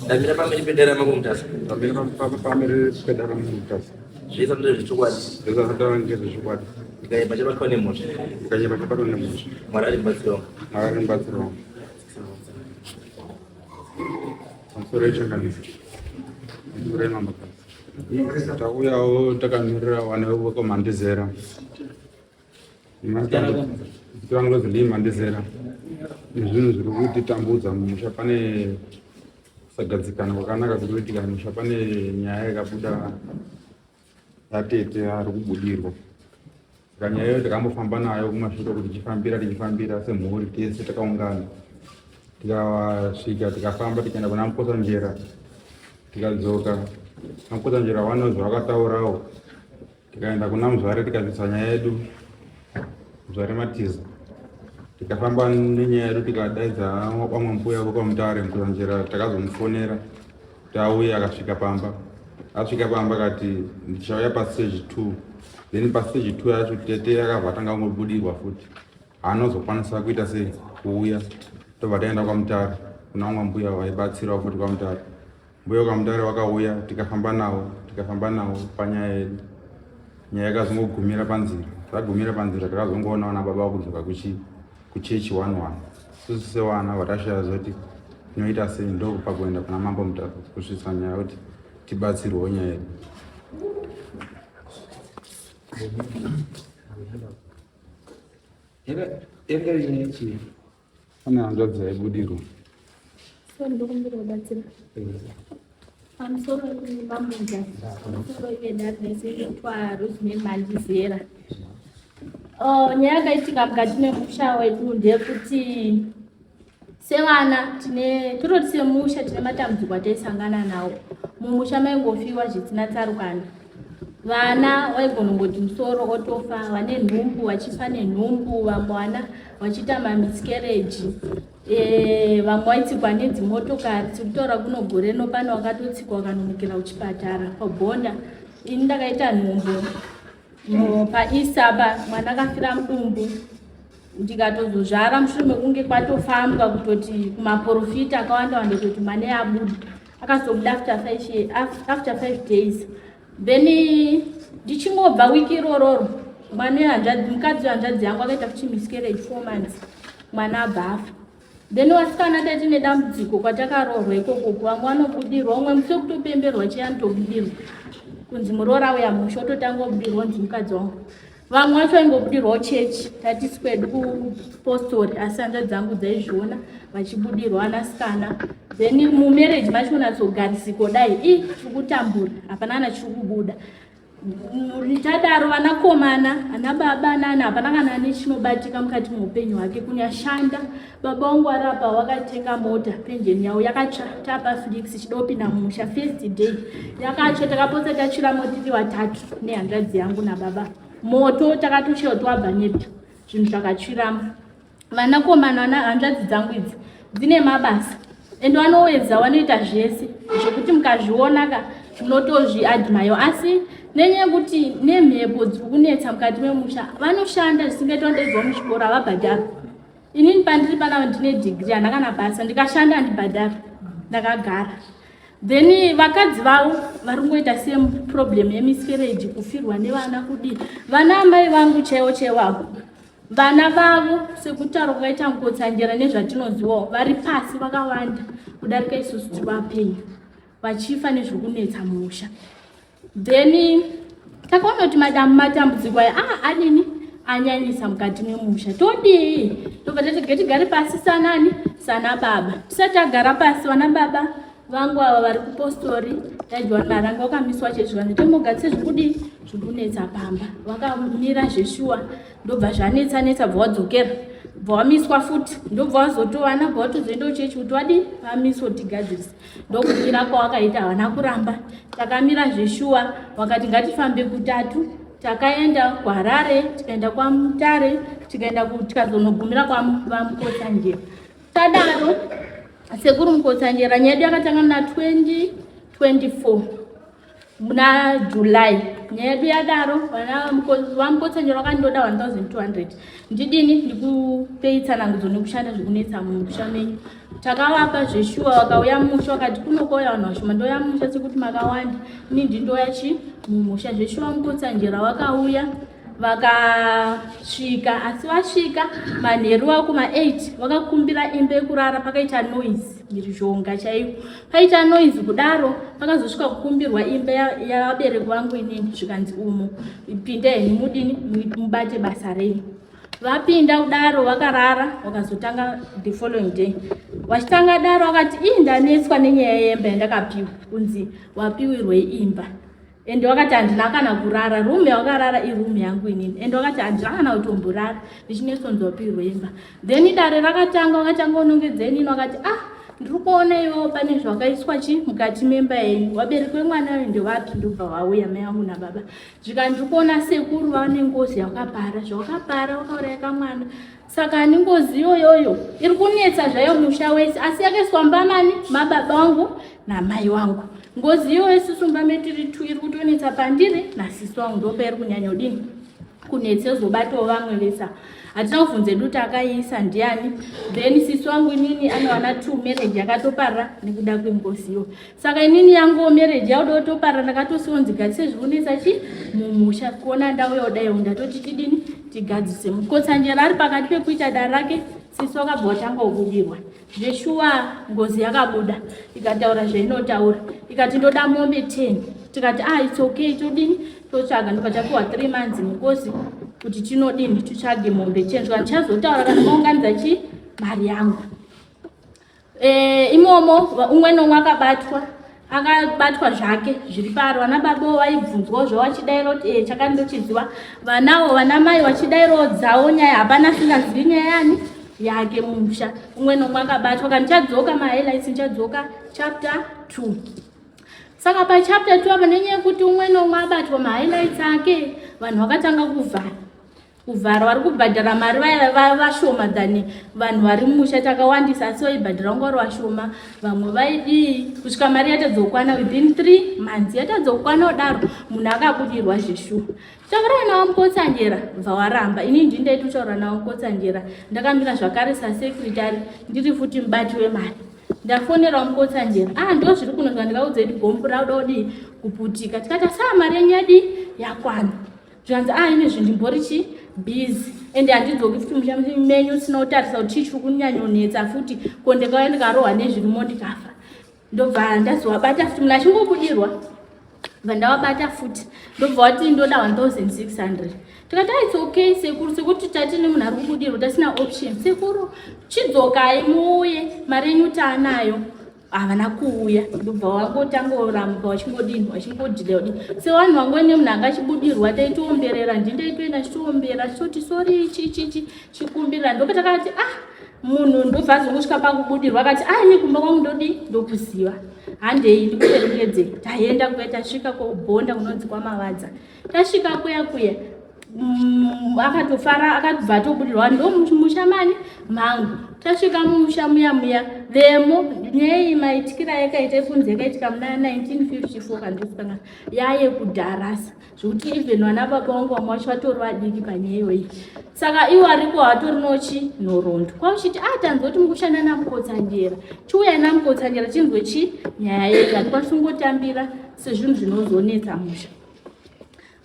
Ndamira pamberi pedare raMambo Mutasa. Ndamira pamberi pedare raMambo Mutasa. Zvese ndezvechokwadi. Zvese ndezvechokwadi. Ndikanyeba chabatwa nemhosva. Ndikanyeba chabatwa nemhosva. Mwari ari mubatsiri wangu. Mwari ari mubatsiri wangu. Pamusoro yechangamire. Pamusoro yemambokadzi. Tauyawo takamirira vana vekomandizera. Zita rangu rozi Lee Mandizera. Nezvinhu zviri kutitambudza mumusha pane kusagadzikana kwakanaka kuri kuitika mumusha pane nyaya yakabuda yatete ari kubudirwa. Saka nyaya iyoyo takambofamba nayo kumashure kuti tichifambira tichifambira semhuri tese takaungana. Tikasvika tikafamba tikaenda kuna Mukotsanjera tikadzoka. Mukotsanjera vane zvavakataurawo tikaenda kuna muzvare tikabvisa nyaya yedu muzvare matiza tikafamba nenyaya yedu tikadaidza vamwe mbuya vokwamutare mukuzanjera takazomufonera kuti auye akasvika pamba asvika pamba akati ndichauya pastage two then pastage two yacho tete akabva atanga kungobudirwa futi haanozokwanisa kuita sei kuuya tobva taenda kwamutare kuna vamwe mbuya vaibatsirawo futi kwamutare Mbuya kwaMutare wakauya tikafamba nawo tikafamba nawo panyaya yedu. Nyaya yakazongogumira panzira. Zvagumira panzira takazongoona vana baba vakudzoka kuchi kuchechi one one. Isusu sevana vatashaya zoti tinoita sei ndokupa kuenda kuna mambo Mutasa kusvitsa nyaya kuti tibatsirwewo nyaya yedu. Yanga iri nyaya yechii? Pane hanzvadzi yaibudirwa. So ndokumbira kubatsira. Pamusoro pambuza, pamusoro vedare rese inoitwa Rosemary Mandizera. Oh, nyaya yakaitika mukati memusha wedu ndeyekuti sevana tine tototi semusha tine matambudziko ataisangana nawo mumusha maingofiwa zvisina tsarukano vana waigona kungoti musoro otofa vane nhumbu vachifa nenhumbu vamwe vana vachiita mamiscarriage eh, vamwe vaitsikwa nedzimotokari tiri kutaura kuno gore rino pane wakatotsikwa wakanomukira kuchipatara pabhonda ini ndakaita nhumbu paeast apa mwana akafira mudumbu ndikatozozvara mushure mekunge kwatofambwa kutoti kumaporofita akawanda wanda kutoti mwana yabuda akazobuda after after five days then ndichingobva wiki irororo mwana wehanzvadzi mukadzi wehanzvadzi yangu akaita futi miscarriage 4 months mwana abva afa. Then vasikana tatine dambudziko kwatakaroorwa ikoko, vamwe vanobudirwa, umwe musi wekutopemberwa chiya anotobudirwa kunzi muroora uya musha ototanga kubudirwa kunzi mukadzi wangu. Vamwe vacho vaingobudirwawo chechi tatisi kwedu kupostori, asi hanzvadzi dzangu dzaizviona vachibudirwa vanasikana. Then mumarriage macho unatsogarisiko dai i tiri kutambura, hapana kana chiri kubuda. Tadaro vanakomana ana baba nana hapana kana ane chinobatika mukati meupenyu hwake kunyashanda. Baba vangu ari apa wakatenga mota, penjeni yavo yakatsva tapa Felix chidopinda mumusha first day yakatsva, takapotsa tatsviramo tiri vatatu nehanzvadzi yangu nababa. Moto takatoshewa twabva nepi zvinhu zvakatsviramo. Vanakomana vana hanzvadzi dzangu idzi dzine mabasa ende vanowedza vanoita zvese zvekuti mukazviona ka munotozviadmire, asi nenyaya yekuti nemhepo dziri kunetsa mukati memusha vanoshanda zvisingaiti, vanodaidzwa muchikoro havabhadharwi. Inini pandiri panapa ndine dhigiri, hana kana basa, ndikashanda handibhadharwi, ndakagara. Then vakadzi vavo vari kungoita same problem yemiscarriage, kufirwa nevana, kudii. Vana amai vangu chaivo chaivavo vana vavo sekutaura kwakaita Mukotsanjera nezvatinozivawo vari pasi vakawanda kudarika isusu tiri vapenyu vachifa nezviri kunetsa musha. Then takaona kuti matambudziko aya ah, adini anyanyisa mukati memusha, todii? Tobva tati tigare pasi sanani sana baba. Tisati tagara pasi, vana baba vangu ava vari kupostori tajohn Maranga wakamiswa chezvivanhu tomogatse zvikudii zvikunetsa pamba. Vakamira zveshuwa, ndobva zvanetsa netsa, bva wadzokera, bva wamiswa futi, ndobva wazotovana bva watozoenda kuchechi kuti wadii vamiswa tigadzirise. Ndokumira kwawakaita, havana kuramba, takamira zveshuwa. Wakati ngatifambe kutatu, takaenda kuHarare, tikaenda kwaMutare, tikaenda tikazonogumira kwaVaMukotsanjera. Tadaro sekuru Mukotsanjera, nyaya yedu yakatanga muna 2024. Muna July nyaya yedu yadaro, vana vaMukotsanjera vakandoda 1200. Ndidini ndikupei tsanangudzo nekushanda zvekunetsa mumusha menyu. Takavapa zveshuwa, vakauya mumusha vakati kunokouya vanhu vashoma, ndouya mumusha sekuti makawanda, ini ndindoya chi mumusha. Zveshuwa Mukotsanjera vakauya vakasvika, asi vasvika manheru vakuma 8 vakakumbira imba yekurara. Pakaita noise, mhirizhonga chaiyo. Paita noise kudaro, pakazosvika kukumbirwa imba yavabereki vangu inini, zvikanzi umo pinde henyu mudini mubate basa renyu. Vapinda kudaro vakarara, vakazotanga the following day vachitanga daro vakati ii ndanetswa nenyaya yemba yandakapiwa, kunzi wapiwirwei imba? Ende wakati handina kana kurara, room yawakarara iroom yangu inini. Ende wakati handina kana kutomborara ndichinetswa kunzi wapiwirwe imba. Then dare rakatanga, wakatanga unongedza inini, wakati ah, ndiri kuona iwewo pane zvakaiswa chi mukati memba yenyu, vabereki vemwana uyu ndevapi? Ndobva vauya mai vangu nababa, zvika ndiri kuona sekuru vane ngozi yakapara, zvawakapara wakauraya kamwana, saka ani ngozi iyoyoyo iri kunetsa zvayo musha wese, asi yakaiswa mbamani mababa wangu namai wangu. Ngozi iyoyo isusu mba metiri tu iri kutonetsa pandiri nasisi wangu, ndopairi kunyanyodini kunetsa, izobatawo vamwe vese. Hatina kubvunza edu kuti akaiisa ndiani. Then sisi wangu inini anowana two, marriage yakatoparara nekuda kwengozi iyo. Saka inini yanguwo marriage yakuda kutoparara, ndakatosiwo ndigadzise zviri kunetsa chi mumusha. Kuona ndauya kudaiwo ndatoti tidini tigadzise. Mukotsanjera ari pakati pekuita dare rake, sisi wakabva watanga kubudirwa. Zveshuwa ngozi yakabuda ikataura zvainotaura, ikati ndoda mombe 10. Tikati ah, it's okay, todini, totsvaga. Ndobva tapiwa 3 months mukosi kuti tinodini titsvage mombe 10. Zvika ndichazotaura kana maunganidza chi mari yangu. Imomo umwe nomwe akabatwa, akabatwa zvake zviri paro. Vana baba vaibvunzwawo zvavo vachidaira kuti e, chakati ndochiziva. Vanawo vana mai vachidairawo dzawo nyaya, hapana asingazivi nyaya yani yake mumusha. Umwe nomwe akabatwa. Kana ndichadzoka mahighlights, ndichadzoka chapter 2. Saka pachapter 2 apa, nenyaya yekuti umwe nomwe abatwa mahighlights ake, vanhu vakatanga kuvhara kuvhara. Vari kubhadhara mari vaya vashoma than vanhu vari mumusha. Takawandisa, asi vaibhadhara vanga vari vashoma, vamwe vaidii, kusvika mari yatadzokwana within 3 months. Yatadzokwana kudaro, munhu akabudirwa zveshuwa. Taura nawo Mukotsanjera, bva waramba. Ini ndini ndaitotaura nawo Mukotsanjera, ndakamira zvakare sasecretary, ndiri futi mubati wemari. Ndafonerawo Mukotsanjera, ah, ndo zviri kunonzwa. Ndikaudza kuti gombo rauda kudii kuputika. Tikati saa mari yenyu yadii yakwana. Zvikanzi ah, ine zvindimbori chi busy, ende handidzoki futi musha menyu usina kutarisa kuti chii chiri kunyanyonetsa futi, ko ndikauya ndikarohwa nezvirimo ndikafa. Ndobva ndazovabata futi, munhu achingobudirwa bva ndavabata futi, ndobva wati ndoda 1600. Tikati ah, it's okay sekuru, sekuti tatine munhu ari kubudirwa, tasina option. Sekuru, chidzokai muuye, mari yenyu taanayo. Havana kuuya, ndobva wangotangoramba wachingodini, wachingodhila kudini, sevanhu vangone munhu anga achibudirwa. Taitoomberera, ndindaitoenda chitoombera chitoti sorry, chichichi chikumbirira. Ndopatakati ah, munhu ndobva azongosvika pakubudirwa, akati ah, ini kumba kwangu ndodi ndokuziva, handei ndikuperekedzei. Taenda kuya, tasvika kubhonda kunonzi kwaMavadza. Tasvika kuya kuya, akatofara, akabva atobudirwa, ndo musha mani mangu. Tasvika mumusha muya muya, vemo nyaya iyi maitikira yakaita kunzi yakaitika muna 1954 kandisikanga yaye kudharasa, zvekuti even vana baba vangu vamwe vacho vatori vadiki panyaya iyoyi. Saka iwo ariko hatori nochi nhoroondo kwauchiti a ah, tanzwa kuti mukushanda naMukotsanjera, chiuya naMukotsanjera chinzwe chi nyaya yedu. Hatikwanisi kungotambira sezvinhu zvinozonetsa musha,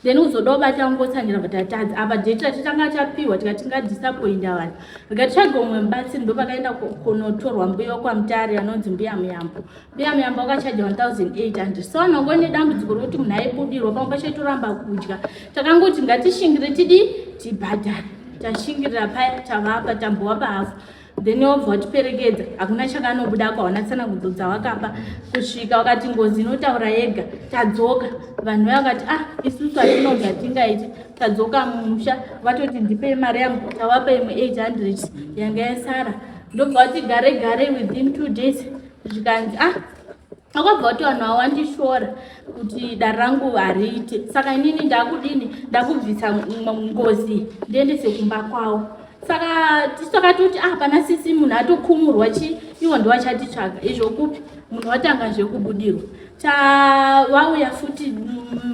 then uzoda kubata Mukotsanjera, but tatadza apa date ratitanga tapiwa. Tikati tingadisappointa vanhu, rikatitsvaga umwe mubatsiri. Ndopakaenda kunotorwa mbuya wekwaMutare anonzi Mbuya Muyambo. Mbuya Muyambo wakachaja 1800. So vanhu vangone dambudziko rokuti munhu aibudirwa, pamwe pacho aitoramba kudya. Takangoti ngatishingire, tidi tibhadhare. Tashingirira paya, tavapa, tambovapa hafu, then wobva watiperekedza. Hakuna chakanobuda, kwawana tsanangudzo dzawakapa kusvika wakati ngozi inotaura yega. Tadzoka, vanhu vaya vakati ah, isusu hatino zvatingaiti. Tadzoka mumusha, vatoti ndipei mari yangu. Tavapa imwe 800 yanga yasara. Ndobva vati gare gare within 2 days, zvikanzi ah, akabva kuti vanhu avandishora kuti dare rangu hariite, saka inini ndakudini, ndakubvisa ngozi ndiendese kumba kwavo. Saka tisu takatoti ah, pana sisi munhu atokumurwa chi iwo ndo achatitsvaga izvo kupi. Munhu watanga zvekubudirwa. Tavauya futi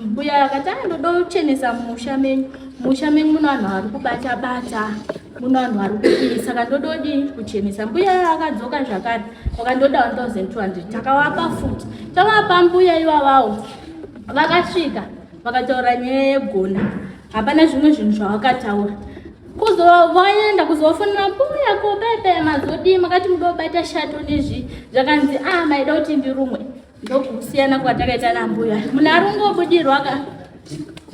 mbuya akati ah, ndoda kuchenesa musha menyu. Musha menyu muno vanhu vari kubata bata, muno vanhu vari kudii, saka ndododii kuchenesa. Mbuya akadzoka zvakare vakandoda 1200 takavapa futi. Tavapa mbuya ivavawo vakasvika vakataura nyaya yegona, hapana zvimwe zvinhu zvavakataura. Kuzovaenda kuzovafonera mbuya ko pepe mazodii makati muda kubata shato nezvi zvakanzi ah maida kuti ndirumwe. Ndokusiyana kwatakaita nambuya, munhu ari kungobudirwa ka.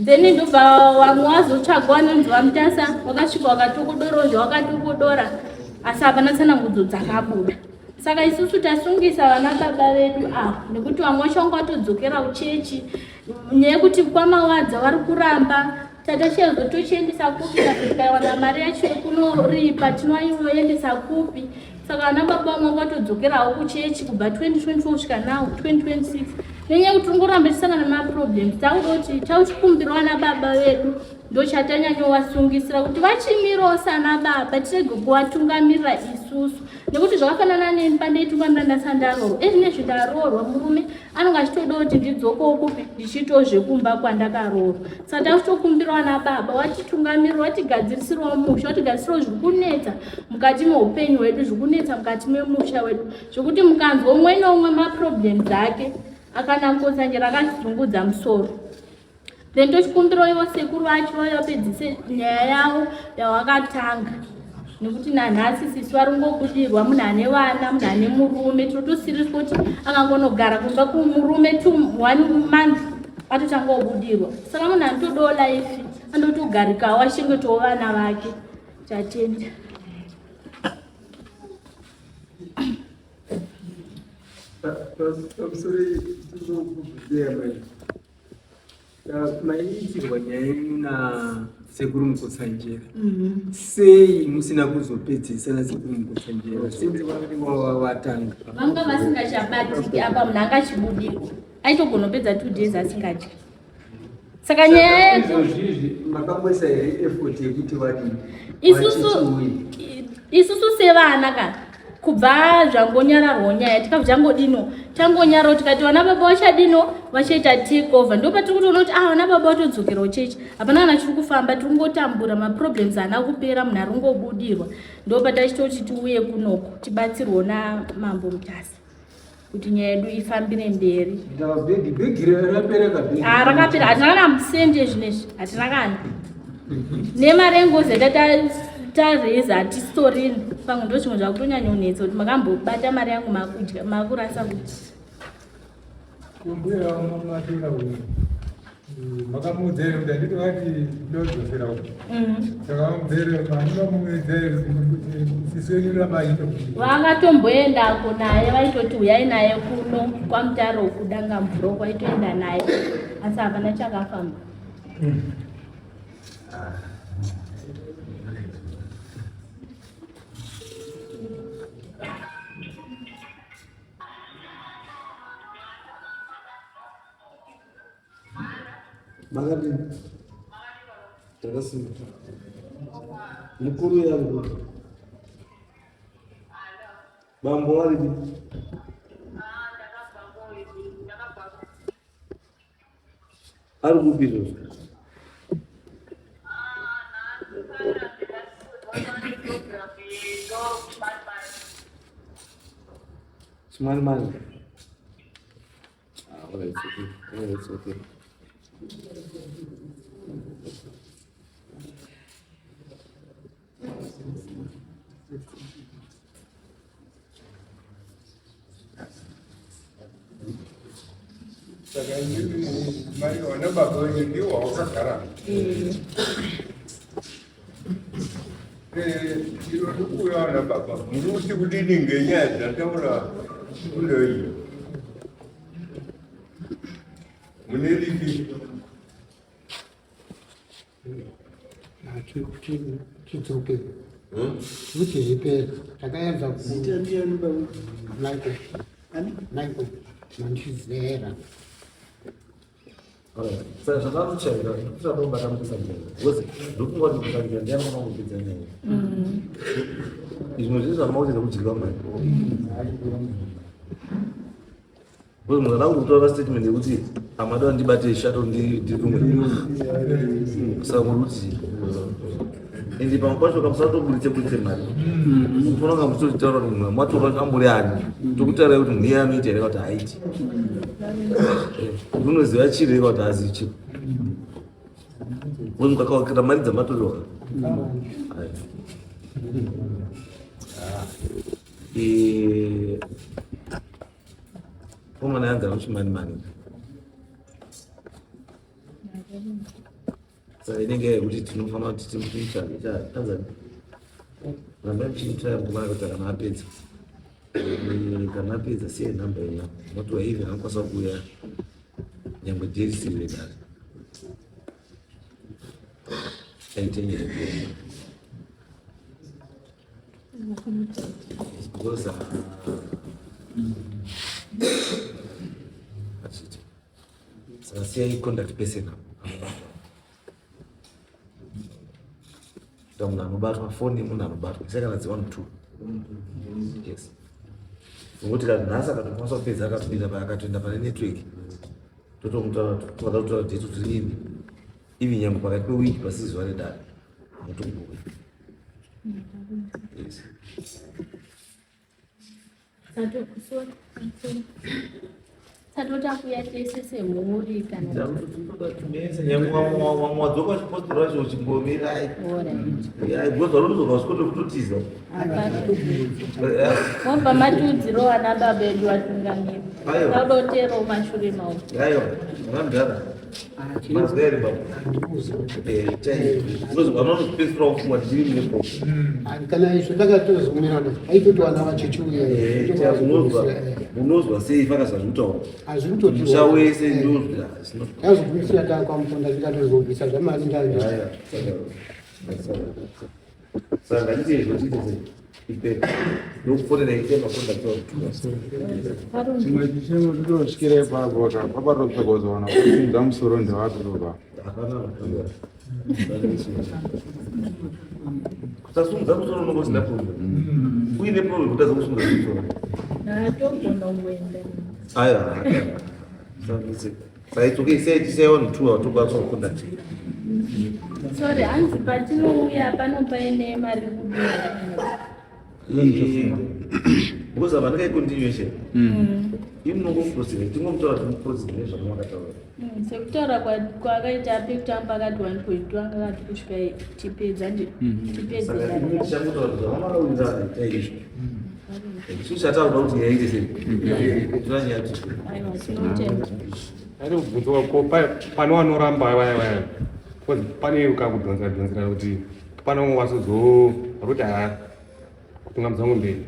Then ndobva vamwe wazotsvagwa vanonzi vaMutasa vakasvika vakatokodora zvavakatokodora, asi hapana tsanangudzo dzakabuda. Saka isusu tasungisa vana baba vedu ava nekuti vamwe vacho vanga vatodzokera kuchechi nyaya yekuti kwamawadza vari kuramba. Tatachezo tochiendesa kupi kana tikawana mari yacho yekunoripa tinoiendesa kupi? Saka vana baba vamwe vatodzokerawo kuchechi kubva 2024 kusvika now 2026 nenyaya yekuti tingoramba tichisangana nemaproblems. Takuda kuti tauchikumbira vana baba vedu ndochatanyanyovasungisira kuti vachimirawo sana baba tirege kuvatungamirira isusu, nekuti zvakafanana neni pandaitungamirira ndasandaroorwa. Ezvinezvi ndaroorwa, murume anonge achitoda kuti ndidzokewo kupi ndichiitawo zvekumba kwandakaroorwa. Saka takutokumbira vana baba vatitungamirira, vatigadzirisirawo musha, vatigadzirisirawo zviri kunetsa mukati meupenyu hwedu, zviri kunetsa mukati memusha wedu, zvekuti mukanzwa umwe neumwe maproblems ake akanangotsanjera akazungudza musoro. Then tochikumbirawo ivo sekuru vacho vauya vapedzise nyaya yavo yavakatanga, nekuti nanhasi sisi vari kungobudirwa, munhu ane vana, munhu ane murume. Tinotosiriswa kuti akangonogara kumba kumurume 1 month atotanga kubudirwa. Saka munhu anotodawo life, anotogarikawo achengetawo vana vake. Tatenda. Pamusoro tinokubvunzira mai, maiitirwa nyaya yenyu nasekuru Mukotsanjera, sei musina kuzopedzisa nasekuru Mukotsanjera sinzi vanenge vatanga? Vanga vasingachabatiki apa, munhu angachibudirwa aitogona kupedza 2 days asingadyi. Saka nyaya yedu izvozvizvi makamboisa here effort yekuti vadii? Isusu sevana ka, kubva zvangonyararwo nyaya tikabva tangodino tangonyarawo, tikati vana baba vachadino vachaita take over. Ndo patiri kutoona kuti ah, vana baba vatodzokerawo chechi, hapana kana chiri kufamba, tiri kungotambura, maproblems haana kupera, munhu ari kungobudirwa. Ndo patachitoti tiuye kunoko tibatsirwo namambo Mutasa kuti nyaya yedu ifambire mberi. Bhegi bhegi rapera kabhegi. Ah, rakapera, hatina kana musendi ezvinezvi, hatina kana nemari yengozi yatareza hatisitorina. Pamwe ndo zvimwe zvakutonyanyonetsa kuti makambobata mari yangu makudya makurasa kuti Mbuya mamatira uyu makamuudza here kuti handiti vati ndodzosera uku? Saka vamuudza mamuudza here kuti sisi wenyu ramaita? Vakatomboendako naye, vaitoti huyai naye kuno kwaMutare uku Dangamvura uku, vaitoenda naye asi hapana chakafamba. Makadini? Takasimba. Mukuru yangu. Bambo varipi? Ari kupi izvozvo? Chimani mani. Ah, all right, it's okay. All right, it's okay. Saka inini mai vana baba venyu ndiwo wakagara. Iro ndikuuya vana baba, muri kuti kudini ngenyaya dzataura fundo iyi? Mune ripi? Chidzoke kuti zvipere takaedza. Zita ndiani baba? Michael. Ani? Michael Mandizera. Saka zvakaruchaira kusada kubata Mukotsanjera because ndofunga kuti Mukotsanjera ndiye anogona kupedza nyaya. Izvimwe zvese zvamakuti zvekudyiwa mari. Because munhu ada kutaura statement yekuti amada ndibate shato ndirumwe. Saka muri kuti ende pamwe pacho kamusatoburitse buritse mari. Unofanira kunga muchitotaura kuti munhu matora ambori ani. Tokutaurai kuti munhu iye anoita here kuti haaiti. Unoziva chiro here kuti haazivi chiro. Because mukakawakira mari dzamatorerwa. Eh, Komana yanzi anochimani mani. Saka inenge yekuti tinofanira kuti timutsvage tanzani. Ramba muchimutsvaga mukomana kuti kana apedza. Eh, kana apedza siya nhamba yenyu. Motiwa even anokwanisa kuuya nyangwe date redare. Aite nyaya. Because saka siyai contact person kuita munhu anobatwa foni yemunhu anobatwa isai kana dzi one two yes nokuti kana nhasi akatokwanisa kupedza akatopinda paakatoenda pane network totomutaura toda kutaura date kuti rini ivi nyangwe pakati pewiki pasiri zuva redare motomboya yes. Satotakuya tese semhuri kana nyangwe wadzoka chipostori wacho uchingomirai because vanotodzoka usikoto kutotiza mobva matiudziro vana baba edu vatungamiri taudotero mashure mavo aiwa vanamudhara Mazwa here baba? Eh, chai. Unozwa vanozopedzisira kufunga kuti ndiri mune problem. Kana izvo ndakatozomirana aitoti vana vachichiuya. Eh, chai, unozwa unozwa sei faka zvazvitaura. Hazvikutotiwa. Musha wese ndozwa. Ndazogumisira takwamuponda ndikatozobvisa zvamari ndandi. Haya. Saka ngatiite izvo tiite sei? Ipe. Ndokufonera ite makonda Parunzi. Chimwe chichemo totosvikira ipapo ka paparotsoka kuzowana kusimudza musoro ndewapi baba. Hapana. Kusasumudza musoro unonga usina problem. Uine problem kutadza kusumudza musoro. Haatogona kuenda. Aiwa. Saka it's okay. Say say on two or two bucks on contact. Sorry, hanzi patinouya pano paine mari kudiwa. Because havana kai continuation. Imi munongoproceed, tingomutora timuproceed nezvamakataura. Sekutaura kwaakaita pekutamba akati 1.2 anga akati kusvika tipedza tipedze Saka imi dare. tichangotaura kuti zvamakawirirana itai izvo. Isusu chatakuda kuti nyaya iite sei? Toda nyaya kuti Aiwa, tinotenda. Ari kubvunzwa ko pane vanoramba vaya vaya because pane kakudhonzera dhonzera kuti pane vamwe vasozo vakuti haa kutungamidza wangu mberi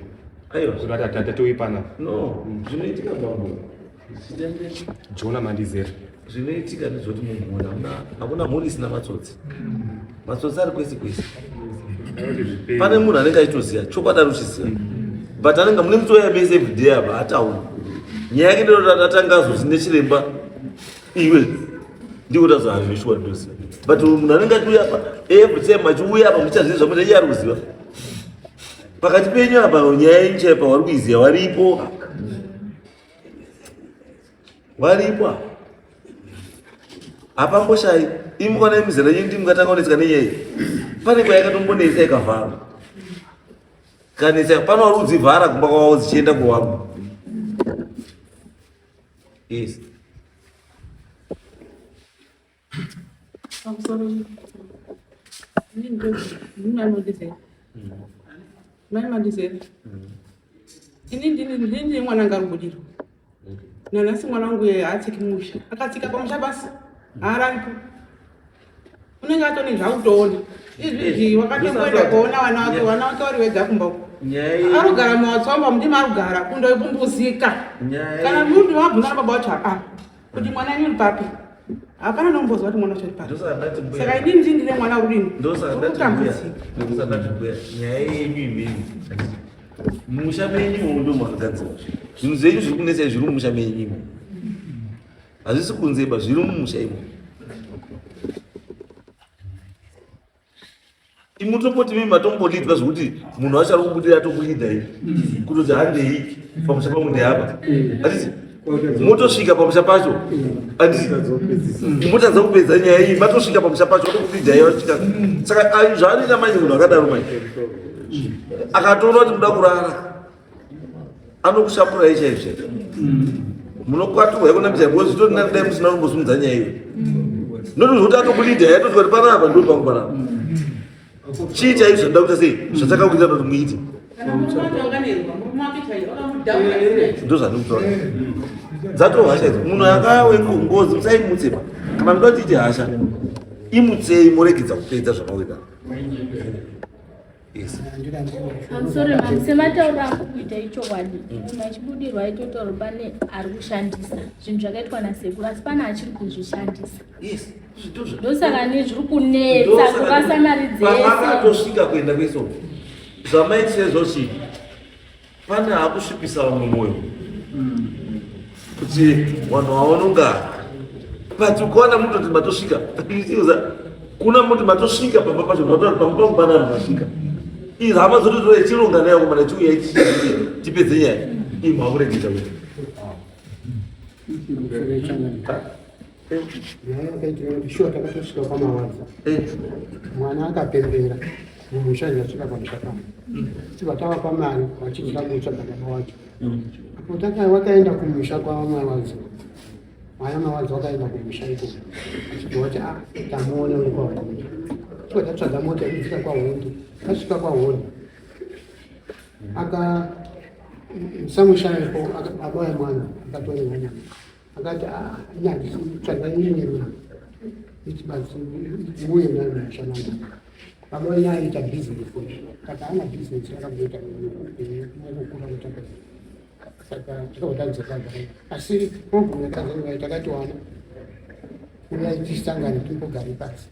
aiwa. kuti ati tatoi panapa No, zvinoitika bambo. Jona Mandizera Zvinoitika ndezvekuti mumhuri hamuna hakuna mhuri isina matsotsi. Matsotsi ari kwese kwese. Pane munhu anenge achitoziva chokwadi ari kuchiziva but anenge mune mutoya mese everyday apa atauri nyaya yake ndinoti atanga azozi nechiremba iwe ndiko tazoazveshuwa ndinoziva but munhu anenge achiuya apa every time achiuya apa muchazvizi zvamuita iye ari kuziva pakati penyu apa nyaya yenyu chaipa wari kuiziva waripo waripo apa hapamboshayi imi kwana mizera yenyu ndimi mukatanga kunetseka nenyaya iyi pane kwayakatombonetsa ikavharwa kanetsa pano wari kudzivhara kumba kwavo dzichienda kuwamwe yes Pamusoro ndini Mandizera mai Mandizera ini ndini ndini mwana anga ari nanhasi mwana wangu iye haatsiki musha akatsika pamusha basi haararipo unenge atone zvautoona izvizvi wakatomboenda kuona vana vake vana vake vari vega kumba uko nyaya arikugara muwatsomba mundima arikugara kundoipumbuzika nyaya kana munhu wabvunza na baba wacho hapana kuti mwana wenyu uri papi hapana nombozwa kuti mwana wacho uri papi ndosaka ndati mbuya saka inini ndini ndine mwana urudini ndosaka ndati mbuya urutambudzika ndosaka ndati mbuya nyaya yenyu imimi mumusha menyu imomo ndo makagadzirwa zvinhu zvenyu zviri kunetsa zviri mumusha menyu imomo hazvisi kunze ba zviri mumusha imomo imutopoti mimi matombolidwa zvekuti munhu wacho ari kubudira atokulidha iyi kutoti handei pamusha pangu ndeapa hatiti. Motosvika pamusha pacho, motadza kupedza nyaya iyi. Matosvika pamusha pacho, watokupidza vasvika. Saka zvaanoita manje, munhu akadaro manje akatoona kuti muda kurara, anokushapurai chaizvo chaizvo. Munokwaturwa ikona mbicha, because zvitori nani dai musina kumbosumudza nyaya iyo. Noti zvokuti atokulidha, yatosvika kuti panapa ndo pangu panapa. Chii chaizvo zvandida kuita sei, zvatakakuita kuti muite? Kana murume wacho, murume wake chaiyo akamudhaura. Ndo zvandikutaura, dzatova hasha idzi. Munhu akawe ngozi, musaimutse pa. Kana muda kuti ite hasha, imutsei, moregedza kupedza zvamakuita. Yes. Pamusoro mami, sematauro angu kuita ichokwadi, munhu achibudirwa aitotaura pane ari kushandisa zvinhu zvakaitwa nasekuru, asi pane achiri kuzvishandisa. Yes. Ndosaka ne zviri kunetsa kurasa mari dzese. Pamakatosvika kuenda kwesoko, zvamaitire zvochii, pane akusvipisa vamwe mwoyo kuti vanhu vaononga. But ukaona mutoti matosvika, kuna muti matosvika pamba pacho, pamba pangu pana vanhu vasvika, izi hama dzototora ichironga nayo kumana chiuya tipedze nyaya iyi, makuregedza kuti Nyaya yakaitika kuti shuwa takatosvika kwaMawadza, mwana akapembera mumusha, ndasvika pamusha pano, tibva tavapa mari vachidya kutsvaga baba wacho. Apo wakaenda kumusha kwaMawadza, mwana Mawadza wakaenda kumusha ikoko, achibva wati, "A, tamuona uri kwaHondi." Tibva tatsvaga mota yekudzika kwaHondi. Tasvika kwaHondi, aka samushaiko baba wemwana akatorerwa mwana, akati, "Ah, ini tsvaga imwe mwana iti basi uye nayo mumusha mangu." Baba wenyu aiita bhizinesi, saka ana bhizinesi yakamboita mukukura kutaka, saka takabva asi problem yakazonga takatiwana uyai tisangane timbogare pasi.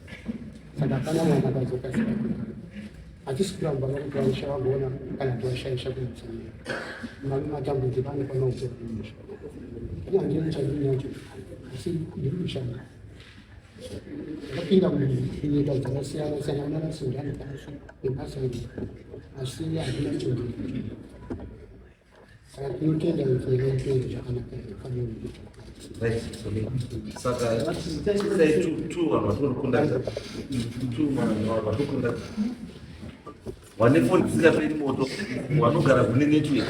Saka hapana mwana akazokasika. Hatisi kuramba vakuti vaisha vagoona kana kuti vashaisha kumutsamira matambudziko anofanira kupera mumusha. Ina handini chandinacho, asi ndiri kushanda. Ndakapinda munyika dzakasiyana siyana kunana Sudan nebasa iri, asi handina chondinacho. Saka tinotenda kuti yakaitei zvakanaka fanira. Right. Saka sai two vanhu vatinokundakta, two vanhu vatinokundakta vane foni dzisingaperi moto, vanogara kune network.